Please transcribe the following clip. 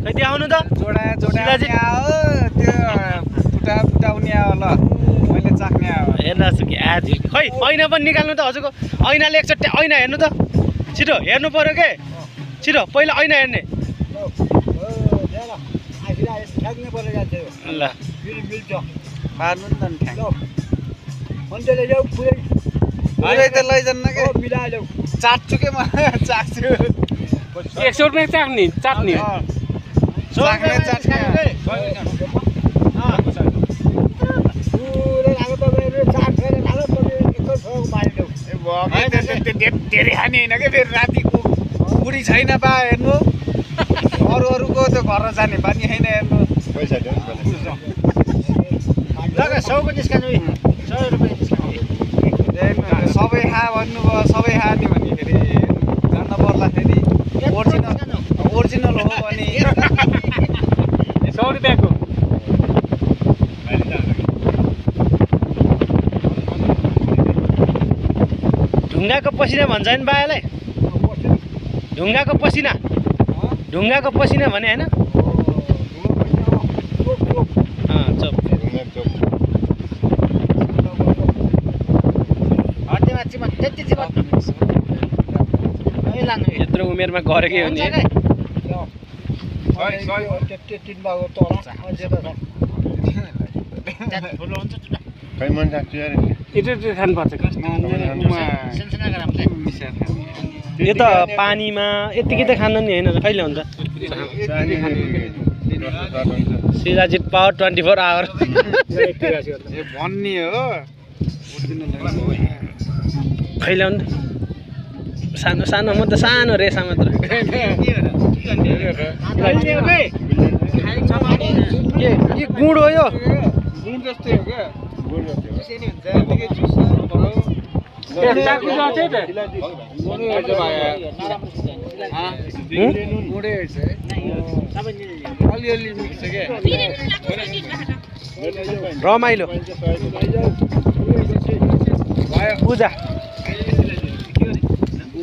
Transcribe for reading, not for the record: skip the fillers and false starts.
खै देखाउनु त जोडा नि आयो त्यो फुटाउने आयो ल मैले चाख्ने आयो हेर्नुहोस् कि आज खै ऐना पनि निकाल्नु त हजुरको ऐनाले एकचोटि ऐना हेर्नु त छिटो हेर्नु पर्यो के छिटो पहिला ऐना हेर्ने ल पार्नु नि त पुरै त लैजान्न के चाट्छु के म चाख्छु 100 रुपैयाँ चाख्ने चाट्ने धेरै खाने होइन कि फेरि रातिको बुढी छैन बा हेर्नु अरूको त्यो घर जाने बानी छैन हेर्नु सौको निस्कानु 100 रुपियाँ सबै खा भन्नुभयो सबै खा नि भन्दाखेरि जान्न पर्दाखेरि ओरिजिनल हो भने 100 रुपैयाँको ढुङ्गाको पसिना भन्छ नि बायालाई ढुङ्गाको पसिना भने होइन यत्रो उमेरमा गरेकै हो नि यत्रो खानुपर्छ यो त पानीमा यतिकै त खानु नि होइन कहिले हुन्छ सिराजित पावर 24 आवर भन्ने हो खैले हुन्छ सानो सानो म त सानो रेसा मात्र के गुड हो यो गुड जस्तै हो क्या अलिअलि मिक्स छ क्या रमाइलो पूजा